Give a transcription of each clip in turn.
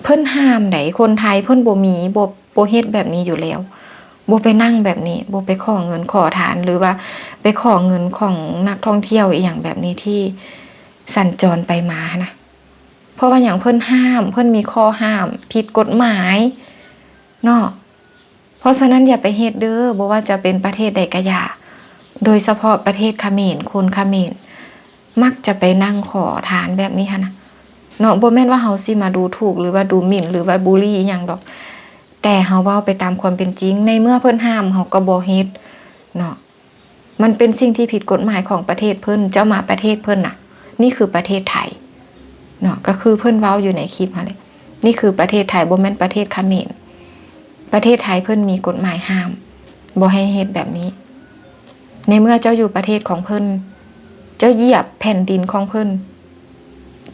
ເພິ່ນຫ້າມໃດ໋ ຄົນໄທເພິ່ນບໍ່ມີ ບໍ່ ບໍ່ເຮັດແບບນີ້ຢູ່ແລ້ວ ບໍ່ໄປນັ່ງແບບນີ້ ບໍ່ໄປຂໍເງິນຂໍທານ ຫຼືວ່າໄປຂໍເງິນຂອງນັກທ່ອງທ່ຽວອີ່ຫຍັງແບບນີ້ ທີ່ສັນຈອນໄປມາຫັ້ນນະ. ເພາະວ່າຫຍັງ? ເພິ່ນຫ້າມ ເພິ່ນມີຂໍ້ຫ້າມ ຜິດກົດໝາຍເນາະ. ເພາະສະນັ້ນຢ່າໄປເຮັດເດີ້ ບໍ່ວ່າຈະເປັນປະເທດໃດກະຢ່າ ໂດຍສະເພາະປະເທດຂະເໝນ ຄົນຂະເໝນມັກຈະໄປນັ່ງຂໍທານແບບນີ້ຫັ້ນນະເນາະ. ບໍ່ແມ່ນວ່າເຮົາຊິມາດູຖູກ ຫຼືວ່າດູໝິ່ນ ຫຼືວ່າບູລີອີ່ຫຍັງດອກ ແຕ່ເຮົາເວົ້າໄປຕາມຄວາມເປັນຈິງ ໃນເມື່ອເພິ່ນຫ້າມ ເຮົາກໍບໍ່ເຮັດເນາະ. ມັນເປັນສິ່ງທີ່ຜິດກົດໝາຍຂອງປະເທດເພິ່ນ ເຈົ້າມາປະເທດເພິ່ນນະ ນີ້ຄືປະເທດໄທເນາະ. ກໍຄືເພິ່ນເວົ້າຢູ່ໃນຄລິບຫັ້ນແຫຼະ ນີ້ຄືປະເທດໄທ ບໍ່ແມ່ນປະເທດຂະເໝນ. ປະເທດໄທເພິ່ນມີກົດໝາຍຫ້າມ ບໍ່ໃຫ້ເຮັດແບບນີ້. ໃນເມື່ອເຈົ້າຢູ່ປະເທດຂອງເພິ່ນ ເຈົ້າຢຽບແຜ່ນດິນຂອງເພິ່ນ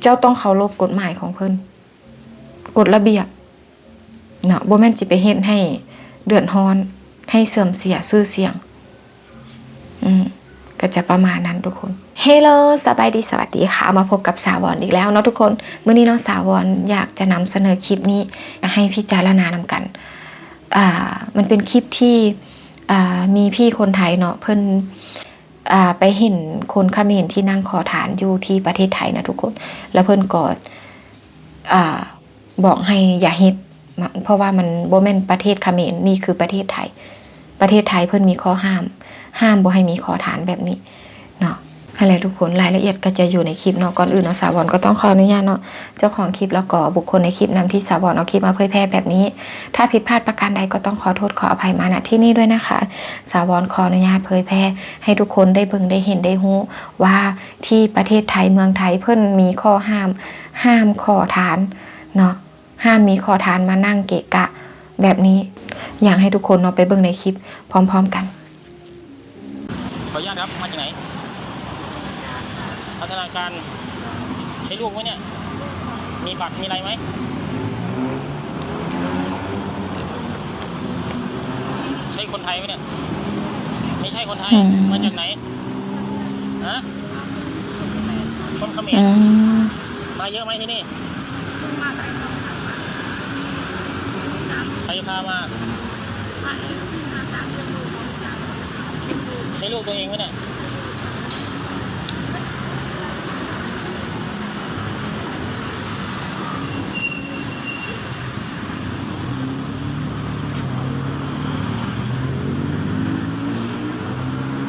ເຈົ້າຕ້ອງເຄົາລົບກົດໝາຍຂອງເພິ່ນ ກົດລະບຽບເນາະ ບໍ່ແມ່ນຊິໄປເຮັດໃຫ້ເດືອດຮ້ອນ ໃຫ້ເສື່ອມເສຍຊື່ສຽງ. ອືມ ກໍຈະປະມານນັ້ນທຸກຄົນ. Hello ສະບາຍດີ ສະຫວັດດີຄ່ະ ມາພົບກັບສາວອນອີກແລ້ວເນາະທຸກຄົນ. ມື້ນີ້ເນາະ ສາວອນຢາກຈະນຳສະເໜີຄລິບນີ້ໃຫ້ພິຈາລະນານຳກັນ. ອ່າ ມັນເປັນຄລິບທີ່ ອ່າ ມີພີ່ຄົນໄທເນາະ ເພິ່ນ ອ່າ ໄປເຫັນຄົນຂະເໝນທີ່ນັ່ງຂໍທານຢູ່ທີ່ປະເທດໄທນະທຸກຄົນ ແລ້ວເພິ່ນກໍ ອ່າ ບອກໃຫ້ຢ່າເຮັດ ມະ ເພາະວ່າມັນບໍ່ແມ່ນປະເທດຂະເໝນ ນີ້ຄືປະເທດໄທ. ປະເທດໄທເພິ່ນມີຂໍ້ຫ້າມ ຫ້າມບໍ່ໃຫ້ມີຂໍທານແບບນີ້ເນາະ. ຫັ້ນແຫຼະທຸກຄົນ ລາຍລະອຽດກໍຈະຢູ່ໃນຄລິບເນາະ. ກ່ອນອື່ນເນາະ ສາວອນກໍຕ້ອງຂໍອະນຸຍາດເນາະ ເຈົ້າຂອງຄລິບ ແລ້ວກໍບຸກຄົນໃນຄລິບນຳທີ່ສາວອນເອົາຄລິບມາເຜີຍແຜ່ແບບນີ້. ຖ້າຜິດພາດປະການໃດກໍຕ້ອງຂໍໂທດຂໍອະໄພມາ ນະ ທີ່ນີ້ດ້ວຍນະຄະ. ສາວອນຂໍອະນຸຍາດເຜີຍແຜ່ໃຫ້ທຸກຄົນໄດ້ເບິ່ງ ໄດ້ເຫັນ ໄດ້ຮູ້ວ່າທີ່ປະເທດໄທ ເມືອງໄທ ເພິ່ນມີຂໍ້ຫ້າມ ຫ້າມຂໍທານເນາະ ຫ້າມມີຂໍທານມານັ່ງເກະກະແບບນີ້. ຢາກໃຫ້ທຸກຄົນເນາະ ໄປເບິ່ງໃນຄລິບພ້ອມໆກັນ. ขออนุญาตครับ มาจากไหน พัฒนาการ ใช่ลูกไหมเนี่ย มีบัตรมีอะไรไหม ใช่คนไทยไหมเนี่ย ไม่ใช่คนไทย อืม มาจากไหน ฮะ คนเขมร อืม มาเยอะไหมที่นี่ ใครพามา ໃຫ້ລູກຕົວເອງໄວ້ເນຍ.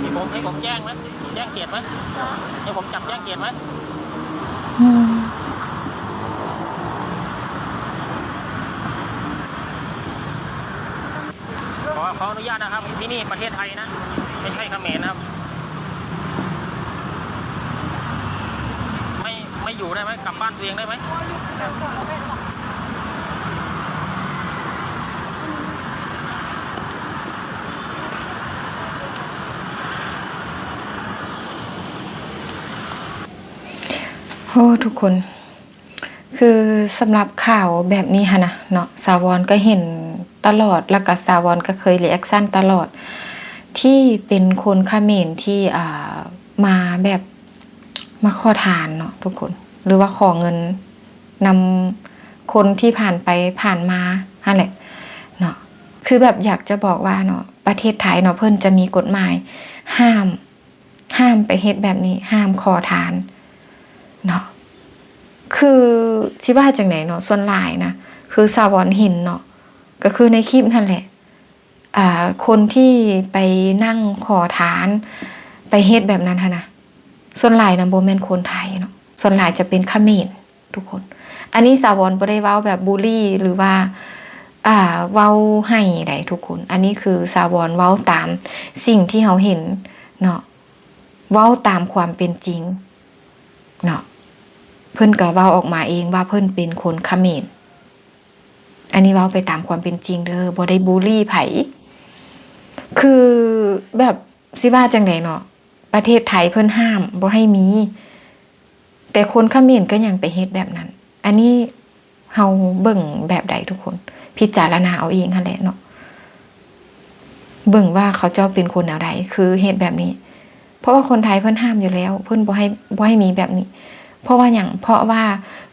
ໃຫ້ຜົມ ໃຫ້ຜົມແຈ້ງໄວ້ ແຈ້ງເຂດໄວ້ ໃຫ້ຜົມຈັບແຈ້ງເຂດໄວ້. ອືມ ขอ ขออนุญาตนะครับ ที่นี่ประเทศไทยนะ ไม่ใช่เขมรนะครับ ไม่ ไม่อยู่ได้ไหม กลับบ้านตัวเองได้ไหม ໂອ້ ທຸກຄົນ ຄືສຳລັບຂ່າວແບບນີ້ຫັ້ນນະເນາະ ສາວອນກໍເຫັນຕະຫຼອດ ແລ້ວກໍສາວອນກໍເຄີຍຣີແອັກຊັນຕະຫຼອດ ທີ່ເປັນຄົນຂະເໝນທີ່ ອ່າ ມາແບບ ມາຂໍທານເນາະທຸກຄົນ ຫຼືວ່າຂໍເງິນນຳຄົນທີ່ຜ່ານໄປຜ່ານມາຫັ້ນແຫຼະເນາະ. ຄືແບບຢາກຈະບອກວ່າເນາະ ປະເທດໄທເນາະ ເພິ່ນຈະມີກົດໝາຍຫ້າມ ຫ້າມໄປເຮັດແບບນີ້ ຫ້າມຂໍທານເນາະ. ຄືຊິວ່າຈັ່ງໃດເນາະ ສ່ວນຫຼາຍນະ ຄືສາວອນເຫັນເນາະ ກໍຄືໃນຄລິບຫັ້ນແຫຼະ ອ່າ ຄົນທີ່ໄປນັ່ງຂໍທານ ໄປເຮັດແບບນັ້ນຫັ້ນນະ ສ່ວນຫຼາຍນະບໍ່ແມ່ນຄົນໄທເນາະ ສ່ວນຫຼາຍຈະເປັນຂະເໝນທຸກຄົນ. ອັນນີ້ສາວອນບໍ່ໄດ້ເວົ້າແບບບູລີ ຫຼືວ່າ ອ່າ ເວົ້າໄຫ້ໃດທຸກຄົນ ອັນນີ້ຄືສາວອນເວົ້າຕາມສິ່ງທີ່ເຮົາເຫັນເນາະ ເວົ້າຕາມຄວາມເປັນຈິງເນາະ. ເພິ່ນກໍເວົ້າອອກມາເອງວ່າເພິ່ນເປັນຄົນຂະເໝນ. ອັນນີ້ເວົ້າໄປຕາມຄວາມເປັນຈິງເດີ້ ບໍ່ໄດ້ບູລີໃຜ. ຄືແບບຊິວ່າຈັ່ງໃດເນາະ ປະເທດໄທເພິ່ນຫ້າມບໍ່ໃຫ້ມີ ແຕ່ຄົນຂະເໝນກໍຍັງໄປເຮັດແບບນັ້ນ. ອັນນີ້ເຮົາເບິ່ງແບບໃດທຸກຄົນ ພິຈາລະນາເອົາເອງຫັ້ນແຫຼະເນາະ ເບິ່ງວ່າເຂົາເຈົ້າເປັນຄົນແນວໃດ ຄືເຮັດແບບນີ້. ເພາະວ່າຄົນໄທເພິ່ນຫ້າມຢູ່ແລ້ວ ເພິ່ນບໍ່ໃຫ້ ບໍ່ໃຫ້ມີແບບນີ້. ເພາະວ່າຫຍັງ? ເພາະວ່າ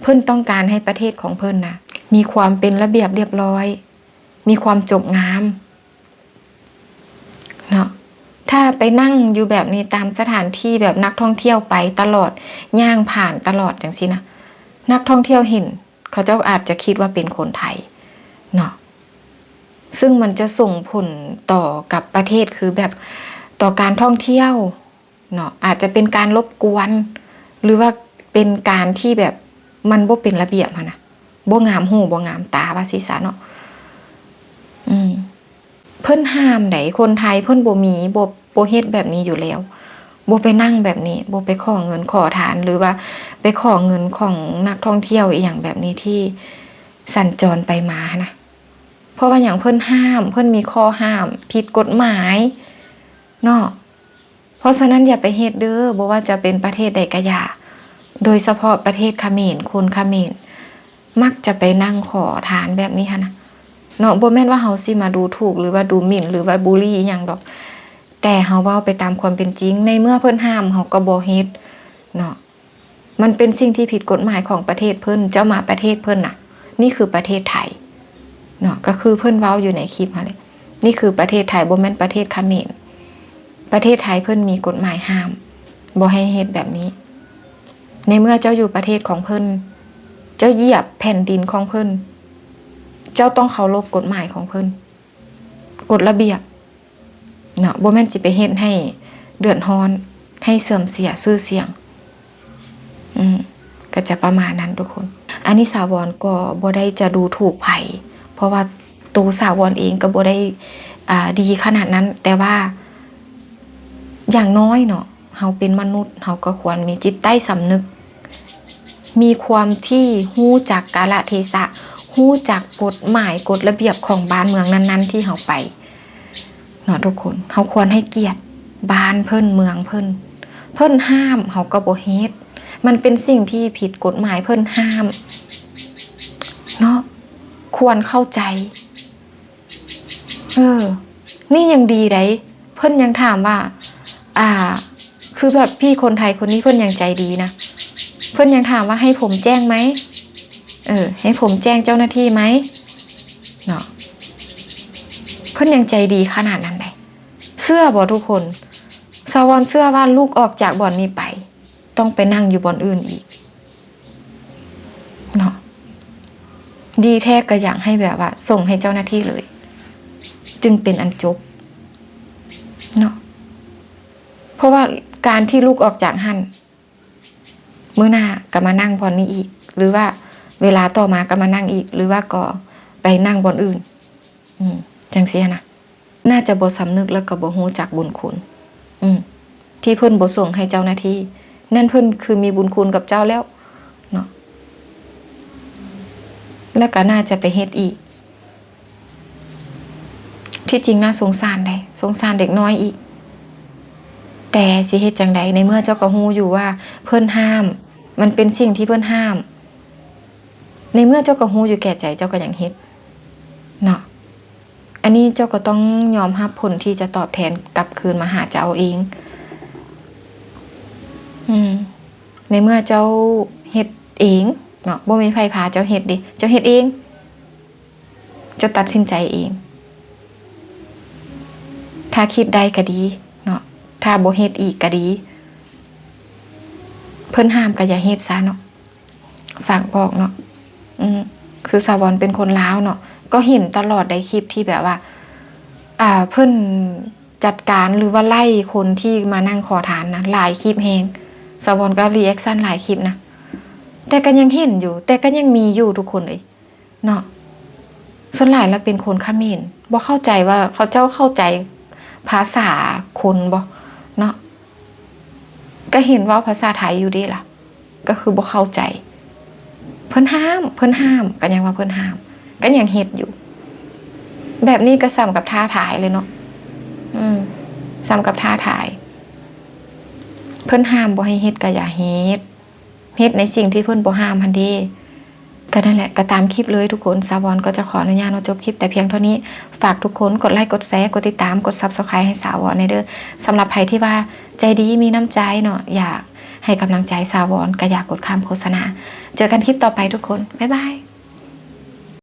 ເພິ່ນຕ້ອງການໃຫ້ປະເທດຂອງເພິ່ນນະ ມີຄວາມເປັນລະບຽບລຽບຮ້ອຍ, ມີຄວາມຈົບງາມເນາະ. ຖ້າໄປນັ່ງຢູ່ແບບນີ້ຕາມສະຖານທີ່ແບບນັກທ່ອງທ່ຽວໄປຕະຫຼອດ, ຍ່າງຜ່ານຕະຫຼອດຈັ່ງຊີ້ນະ, ນັກທ່ອງທ່ຽວເຫັນ ເຂົາເຈົ້າອາດຈະຄິດວ່າເປັນຄົນໄທເນາະ, ຊຶ່ງມັນຈະສົ່ງຜົນຕໍ່ກັບປະເທດ ຄືແບບຕໍ່ການທ່ອງທ່ຽວເນາະ, ອາດຈະເປັນການລົບກວນ ຫຼືວ່າເປັນການທີ່ແບບມັນບໍ່ເປັນລະບຽບຫັ້ນນະ, ບໍ່ງາມຫູບໍ່ງາມຕາ ວ່າຊີ້ຊະເນາະ. ອືມ ເພິ່ນຫ້າມໃດ໋, ຄົນໄທເພິ່ນບໍ່ມີ ບໍ່ ບໍ່ເຮັດແບບນີ້ຢູ່ແລ້ວ, ບໍ່ໄປນັ່ງແບບນີ້, ບໍ່ໄປຂໍເງິນຂໍທານ ຫຼືວ່າໄປຂໍເງິນຂອງນັກທ່ອງທ່ຽວອີ່ຫຍັງແບບນີ້ທີ່ສັນຈອນໄປມາຫັ້ນນະ. ເພາະວ່າຫຍັງ? ເພິ່ນຫ້າມ, ເພິ່ນມີຂໍ້ຫ້າມ, ຜິດກົດໝາຍເນາະ. ເພາະສະນັ້ນຢ່າໄປເຮັດເດີ້, ບໍ່ວ່າຈະເປັນປະເທດໃດກະຢ່າ, ໂດຍສະເພາະປະເທດຂະເໝນ, ຄົນຂະເໝນມັກຈະໄປນັ່ງຂໍທານແບບນີ້ຫັ້ນນະເນາະ. ບໍ່ແມ່ນວ່າເຮົາຊິມາດູຖູກ ຫຼືວ່າດູໝິ່ນ ຫຼືວ່າບູລີອີ່ຫຍັງດອກ, ແຕ່ເຮົາເວົ້າໄປຕາມຄວາມເປັນຈິງ. ໃນເມື່ອເພິ່ນຫ້າມ ເຮົາກໍບໍ່ເຮັດເນາະ. ມັນເປັນສິ່ງທີ່ຜິດກົດໝາຍຂອງປະເທດເພິ່ນ, ເຈົ້າມາປະເທດເພິ່ນນະ, ນີ້ຄືປະເທດໄທເນາະ, ກໍຄືເພິ່ນເວົ້າຢູ່ໃນຄລິບຫັ້ນແຫຼະ, ນີ້ຄືປະເທດໄທ, ບໍ່ແມ່ນປະເທດຂະເໝນ. ປະເທດໄທເພິ່ນມີກົດໝາຍຫ້າມ ບໍ່ໃຫ້ເຮັດແບບນີ້. ໃນເມື່ອເຈົ້າຢູ່ປະເທດຂອງເພິ່ນ, ເຈົ້າຢຽບແຜ່ນດິນຂອງເພິ່ນ, ເຈົ້າຕ້ອງເຄົາລົບກົດໝາຍຂອງເພິ່ນ, ກົດລະບຽບເນາະ, ບໍ່ແມ່ນຊິໄປເຮັດໃຫ້ເດືອດຮ້ອນ, ໃຫ້ເສື່ອມເສຍຊື່ສຽງ. ອືມ ກໍຈະປະມານນັ້ນທຸກຄົນ. ອັນນີ້ສາວອນກໍບໍ່ໄດ້ຈະດູຖູກໃຜ, ເພາະວ່າໂຕສາວອນເອງກໍບໍ່ໄດ້ ອ່າ ດີຂະໜາດນັ້ນ, ແຕ່ວ່າຢ່າງນ້ອຍເນາະ ເຮົາເປັນມະນຸດ, ເຮົາກໍຄວນມີຈິດໃຕ້ສຳນຶກ, ມີຄວາມທີ່ຮູ້ຈັກກາລະເທສະ, ຮູ້ຈັກກົດໝາຍກົດລະບຽບຂອງບ້ານເມືອງນັ້ນໆທີ່ເຮົາໄປເນາະທຸກຄົນ. ເຮົາຄວນໃຫ້ກຽດບ້ານເພິ່ນເມືອງເພິ່ນ. ເພິ່ນຫ້າມເຮົາກໍບໍ່ເຮັດ, ມັນເປັນສິ່ງທີ່ຜິດກົດໝາຍ, ເພິ່ນຫ້າມເນາະ, ຄວນເຂົ້າໃຈ. ເອີ ນີ້ຍັງດີໃດ໋, ເພິ່ນຍັງຖາມວ່າ ອ່າ ຄືແບບພີ່ຄົນໄທຄົນນີ້ເພິ່ນຍັງໃຈດີນະ, ເພິ່ນຍັງຖາມວ່າ ໃຫ້ຜົມແຈ້ງໄໝ? ເອີ ໃຫ້ຜົມແຈ້ງເຈົ້າໜ້າທີ່ໄໝ? ເນາະ, ເພິ່ນຍັງໃຈດີຂະໜາດນັ້ນໃດ໋. ເຊື່ອບໍ່ທຸກຄົນ? ສາວອນເຊື່ອວ່າລຸກອອກຈາກບ່ອນນີ້ໄປ ຕ້ອງໄປນັ່ງຢູ່ບ່ອນອື່ນອີກເນາະ, ດີແທ້ກໍຢາກໃຫ້ແບບວ່າສົ່ງໃຫ້ເຈົ້າໜ້າທີ່ເລີຍ ຈຶ່ງເປັນອັນຈົບເນາະ. ເພາະວ່າການທີ່ລຸກອອກຈາກຫັ້ນ ມື້ໜ້າກໍມານັ່ງບ່ອນນີ້ອີກ ຫຼືວ່າເວລາຕໍ່ມາກໍມານັ່ງອີກ ຫຼືວ່າກໍໄປນັ່ງບ່ອນອື່ນ ອືມ ຈັ່ງຊີ້ນະ. ໜ້າຈະບໍ່ສຳນຶກ ແລ້ວກໍບໍ່ຮູ້ຈັກບຸນຄຸນ ອືມ ທີ່ເພິ່ນບໍ່ສົ່ງໃຫ້ເຈົ້າໜ້າທີ່, ນັ້ນເພິ່ນຄືມີບຸນຄຸນກັບເຈົ້າແລ້ວເນາະ, ແລ້ວກໍໜ້າຈະໄປເຮັດອີກ. ທີ່ຈິງໜ້າສົງສານໃດ໋, ສົງສານເດັກນ້ອຍອີກ, ແຕ່ຊິເຮັດຈັ່ງໃດ ໃນເມື່ອເຈົ້າກໍຮູ້ຢູ່ວ່າເພິ່ນຫ້າມ, ມັນເປັນສິ່ງທີ່ເພິ່ນຫ້າມ, ໃນເມື່ອເຈົ້າກໍຮູ້ຢູ່ແກ່ໃຈ ເຈົ້າກໍຍັງເຮັດເນາະ. ອັນນີ້ເຈົ້າກໍຕ້ອງຍອມຮັບຜົນທີ່ຈະຕອບແທນກັບຄືນມາຫາເຈົ້າເອງ. ອືມ ໃນເມື່ອເຈົ້າເຮັດເອງເນາະ, ບໍ່ມີໃຜພາເຈົ້າເຮັດເດ້, ເຈົ້າເຮັດເອງ, ເຈົ້າຕັດສິນໃຈເອງ. ຖ້າຄິດໄດ້ກໍດີເນາະ, ຖ້າບໍ່ເຮັດອີກກໍດີ. ເພິ່ນຫ້າມກໍຢ່າເຮັດຊະເນາະ. ຝາກບອກເນາະ ອືມ ຄືສາວອນເປັນຄົນລາວເນາະ ກໍເຫັນຕະຫຼອດໃນຄລິບທີ່ແບບວ່າ ອ່າ ເພິ່ນຈັດການ ຫຼືວ່າໄລ່ຄົນທີ່ມານັ່ງຂໍທານນະ ຫຼາຍຄລິບແຮງ. ສາວອນກໍຣີແອັກຊັນຫຼາຍຄລິບນະ ແຕ່ກໍຍັງເຫັນຢູ່ ແຕ່ກໍຍັງມີຢູ່ທຸກຄົນເອີຍເນາະ. ສ່ວນຫຼາຍລະເປັນຄົນຂະເໝນ ບໍ່ເຂົ້າໃຈວ່າເຂົາເຈົ້າເຂົ້າໃຈພາສາຄົນບໍ່ເນາະ. ກໍເຫັນເວົ້າພາສາໄທຢູ່ເດ້ລະ ກໍຄືບໍ່ເຂົ້າໃຈ. ເພິ່ນຫ້າມ ເພິ່ນຫ້າມ ກໍຍັງວ່າເພິ່ນຫ້າມ ກໍຍັງເຮັດຢູ່. ແບບນີ້ກໍສ່ຳກັບທ້າທາຍເລີຍເນາະ. ອືມ ສ່ຳກັບທ້າທາຍ. ເພິ່ນຫ້າມບໍ່ໃຫ້ເຮັດກໍຢ່າເຮັດ. ເຮັດໃນສິ່ງທີ່ເພິ່ນບໍ່ຫ້າມຫັ້ນເດ້. ກໍນັ້ນແຫຼະ ກໍຕາມຄລິບເລີຍທຸກຄົນ. ສາວອນກໍຈະຂໍອະນຸຍາດເນາະ ຈົບຄລິບແຕ່ພຽງເທົ່ານີ້. ຝາກທຸກຄົນກົດໄລ ກົດແຊ ກົດຕິດຕາມ ກົດ Subscribe ໃຫ້ສາວອນແດ່ເດີ້. ສຳລັບໃຜທີ່ວ່າໃຈດີມີນ້ຳໃຈເນາະ ຢາກໃຫ້ກຳລັງໃຈສາວອນ ກໍຢ່າກົດຂ້າມໂຄສະນາ. ເຈີກັນຄລິບຕໍ່ໄປທຸກຄົນ. ບາຍບາຍ.